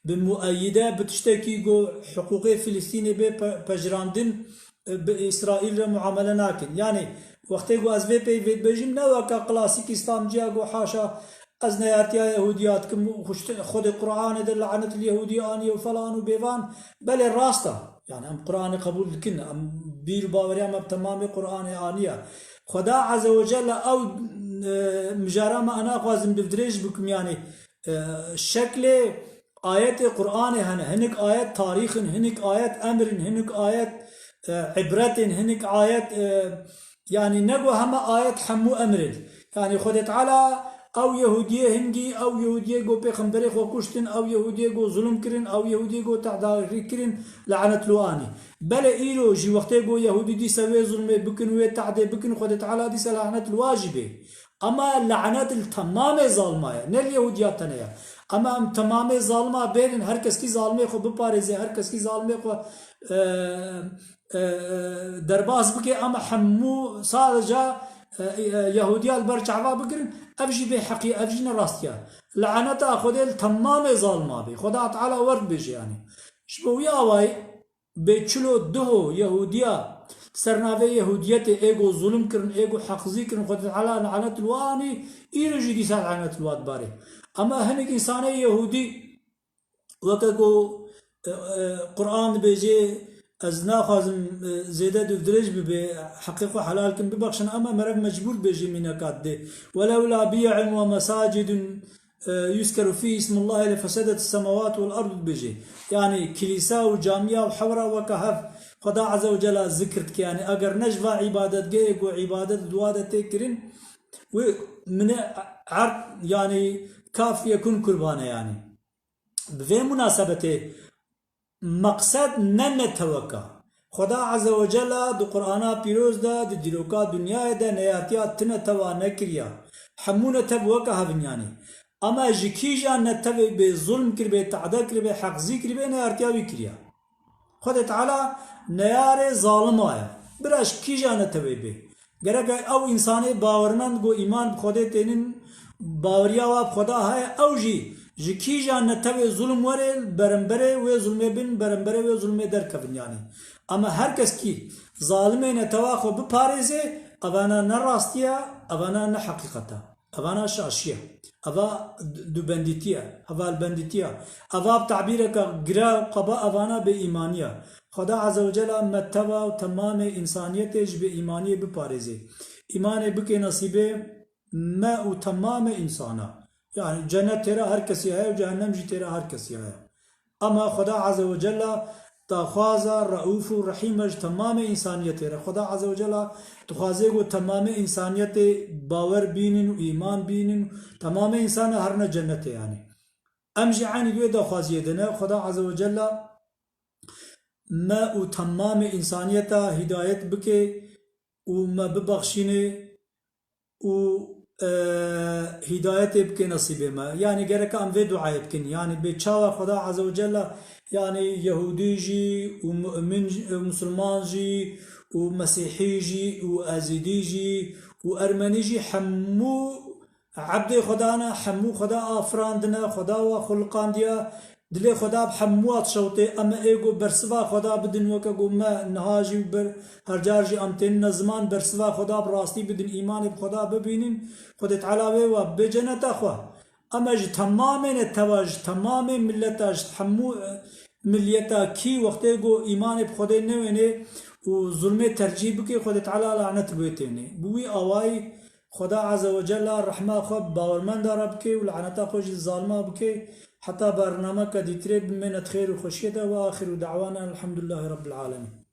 bi mueyide, bi tiştekî ku hiqûqê Filistînê bê pe-, pejirandin, e, bi Îsraîl re muamele nakin. Yanî wextê ku ez vê peyvê dibêjim, ne weke klasîk Îslamciya ku haşa ez neyartiya Yehûdiya dikim û xuşt-, Xwedê Qur'anê de lanet li Yehûdî aniye û falan û bêvan. Belê rast e. Yanî em Qur'anê qebûl dikin, em bîr û baweriya me bi temamê Qur'anê aniye. Xweda Azze ve Celle ew, e, mijara me, ez naxwazim bi dirêj bikim, yanî, e, şeklê ayetê Qur'anê hene, hinek ayet tarîx in, hinek ayet emr in, hinek ayet, e, îbret in, hinek ayet, e, yanî ne ku heme ayet hemû emr in. Yanî Xwedê Teala ew Yehûdiyê hingî, ew Yehûdiyê ku pêxemberê xwe kuştin, ew Yehûdiyê ku zulm kirin, ew Yehûdiyê ku tehdakirî kirin, lanet li wan anî. Belê îro jî wextê ku Yehûdî dîse wê zulmê bikin, wê tehdê bikin, Xwedê Teala dîse lanet li wan jî bê. Ama lanet li temamê zalima ye, ne li Yehûdiya tenê ye. Ama em temamê zalima bêrin, her keskî zalimê xwe biparêze, her keskî zalimê xwe, e, e, e, derbas bike, ama hemû sadece, e, e, Yehûdiya li ber çava bigirin, ev jî bêheqî ye, ev jî ne rastiye. Laneta Xwedê li temamê zalima bê. Xweda Teala wer dibêje yanî. Ji bo wî awayî, bê çilo duho Yehûdiya, ser navê Yehûdiyetê ê ku zulm kirin, ê ku heqzî kirin, Xwedê Teala lanet li wan anî, îro jî dîsa lanet li wan dibarê. Ama hinek însanê Yehûdî, weke ku, e, e, Qur'an dibêje, ez naxwazim, e, zêde dûvdirêj bibe, heqê xwe helal kim, bibexşin, ama meriv mecbûr dibêje mîneka didê. Welewla biy'un ve mesacid e, yuzkeru fî ismullahî le fesedet semawat vel ard dibêje. Yanî kilîsa û camiya û hewra weke hev Xweda Azze ve Celle zikir dike. Yanî eger ne ji va îbadetgehê ku îbadet di wa de tê kirin, wê mine erd, yanî kaf yekun kurban e yanî. Bi vê munasebetê meqsed ne netewek e. Xweda Azze ve Celle di Qur'ana pîroz de, di dîroka dinyayê de neyartiya ti netewa nekiriye. Hemû netev weke hev in yanî. Ama ji kîja netevê bê zulm kiribê, tehde kiribê, heqzî kiribê, neyartiya wî kiriye. Xwedê Teala neyarê zalima ye. Bira ji kîja netewê bê. Gerek e ew însanê bawermend ku îman bi Xwedê tênin, baweriya wa bi Xweda heye, ew jî ji kîja netewê zulm were, beramberê wê zulmê bin, beramberê wê zulmê derkevin yanî. Ama her kes kî zalimê netewa xwe biparêzê, evana ne rastî ye, evana ne heqîqet e. Evana şaşî ye. Eva d-, dubendîtî ye, hevalbendîtî ye. Eva bi tabîreke gire û qeba evana bêîmanî ye. Xweda Azze ve Celle me teva û temamê însaniyetê ji bêîmaniyê biparêzê. Îmanê bike nesîbê me û temamê însana. Yanî cennet têra her kesî heye û cehennem jî têra her kesî heye. Ama Xweda Azze ve Celle daxwaza reûf û rehîm e ji temamê însaniyetê re. Xweda Azze ve Cella dixwaze ku temamê însaniyetê bawer bînin û îman bînin û temamê însana herine cennetê yanî. Em jî eynî wê daxwaziyê de ne. Xweda Azze ve Cella me û temamê însaniyeta hîdayet bike û me bibexşîne û, e, hîdayetê bike nesîbê me. Yanî gereka em vê duayê bikin. Yanî bê çawa Xweda Azze ve Cella, yanî Yehûdî jî û mu'min jî, û Musulman jî û Mesîhî jî û Ezîdî jî û Ermenî jî hemû ebdê Xweda ne, hemû Xweda afirandine, Xweda wa xuliqandiye. Dilê Xweda bi hemû wa dişewtê, em ê êgo bersiva Xweda bidin, weke ku me niha jî û ber-, her car jî em tên ne ziman, bersiva Xweda bi rastî bidin, îmanê bi Xweda bibînin, Xwedê Teala wê wa bê ceneta xwe. Em e ji temamê netewa, ji temamê milleta, ji hemû, e, milliyeta kî wextê ku îmanê bi Xwedê newênê û zulmê tercîh bike, Xwedê Teala lanet bi wê tênê. Bi wî awayî Xweda Azze ve Cella rehma xwe bi bawermenda re bike û laneta xwe jî zalima bike. Heta bernameke dîtirê bimêne di xêr û xweşiyê de. Ve axiru da'wana elhamdülillahi rabbil alemin.